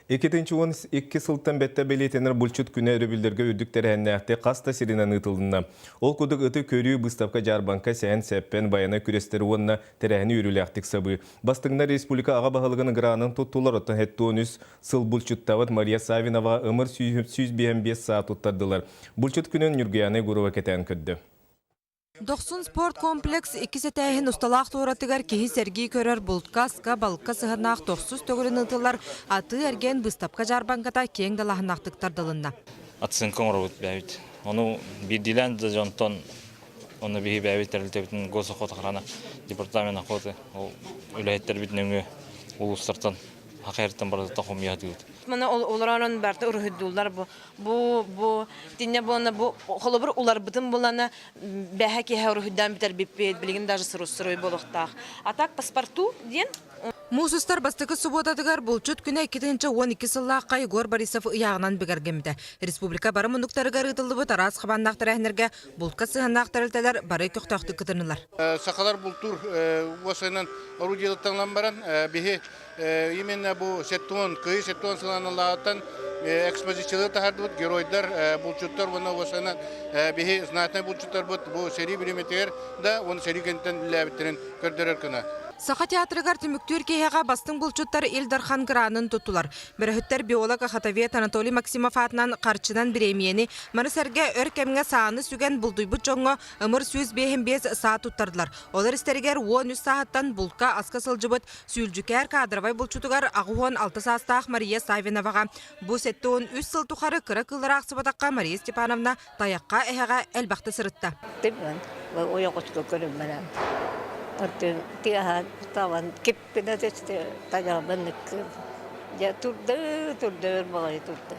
2012 сылтан бэттэ бэлиэтэнэр булчут күнэ өрөбүллэргэ үрдүк тэрээһиннээхтик хас да сиринэн ыытылынна. Ол курдук ыты көрүү, быыстапка-дьаарбаҥка, сэһэн-сэппэн, байанай күрэстэри уонна тэрээһини үөрүүлээхтик сабыы. Бастыҥнар республика аҕа баһылыгын гранын туттулар, оттон 73 сыл булчуттаабыт Мария Савиноваҕа ымыр 155 саа туттардылар. Булчут күнүн Ньургуйаана Егорова кэтээн көрдө. Дохсун спорт комплекс иккис этээһин усталаах туоратыгар киһи сэргии көрөр бултка, аска, балыкка сыһыаннаах тохсус төгүрүн ыытыллар атыы-эргиэн быыстапка-дьаарбаҥката киэҥ далааһыннаахтык тардылынна. Оценка оҥоробут бэйэбит. Ону биирдиилээн да дьонтон онно биһи бэйэбит тэрилтэбитин госохотохрана департамент охоты ол үлэһиттэрбит нөҥүө улуустартан хахайартан барытыттан хомуйа сатыыбыт. Маны олорон барыта уруһуйдууллар бу бу бу тиннэ буолна бу холобур уларбытын булана бэһэ киһи уруһуйдаан бүтэрбиппит билигин даже сырой буолуохтаах. А так паспорту диэн Муус устар бастакы субуотатыгар булчут күнэ 2012 сыллаахха Егор Борисов ыйааҕынан бигэргэммитэ. Республика бары муннуктарыгар ыытыллыбыт араас хабааннаах тэрээһиннэргэ бултка сыһыаннаах тэрилтэлэр бары көхтөөхтүк кытыннылар. Сахалар бултуур уосайынан орудиелыттан баран биһи Именно бу сеттон, кыйы сеттон сыланалааттан экспозициялары таһардыбыт геройдар, булчуттар уонна уосана биһи знатный булчуттарбыт бу сэрии бириэмэтигэр да уонна сэрии кэнниттэн үлэлээбиттэрин көрдөрөр гына. Саха театрыгар түмүктүүр киэһэҕэ бастыҥ булчуттар Ил Дархан гранын туттулар. Бөрөһүттэр биолог охотовед Анатолий Максимов аатынан харчынан бириэмийэни, маны сэргэ өр кэмҥэ сааны сүгэн бултуйбут дьоҥҥо ымыр 155 саа туттардылар. Олор истэригэр 13 сааһыттан булка аска сылдьыбыт Сүүлдьүкээр кадровай булчутугар 86 саастаах Мария Саввиноваҕа бу 73 сыл тухары кыра кыыллары аахсыбатахха Мария Степановна тайахха эһэҕэ элбэхтэ сырытта. Ойоҕоско көрүммэнэн тыаһа табан киппинэ тайаҕын дьэ турда турда өр баҕайы турда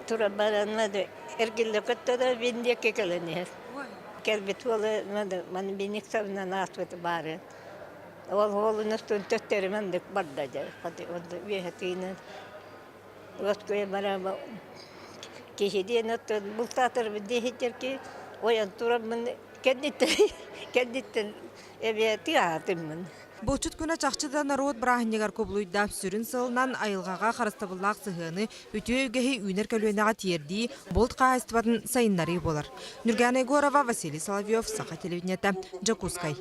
туран баран эргиллэ көттө да мин диэки кэлэн иһэр кэлбит уола маны биник сабынан ааспыт баары Ол уолун устун төттөрү маннык барда дьэ үөһэ тыынан уоскуйа баран киһи диэн оттон бултаатарбын диэһиттэр ки ойон тураммын кэнниттэн кэнниттэн эбиэ тыаһаатыммын. Булчут күнэ чахчы да норуот бырааһынньыгар кубулуйда. Сүрүн сылынан айылҕаҕа харыстабыллаах сыһыаны, үтүө үгэһи үүнэр көлүөнэҕэ тиэрдии, булт хаһаайыстыбатын сайыннарыы буолар. Ньургуяна Егорова, Василий Соловьев, Саха телевидениета, Дьокуускай.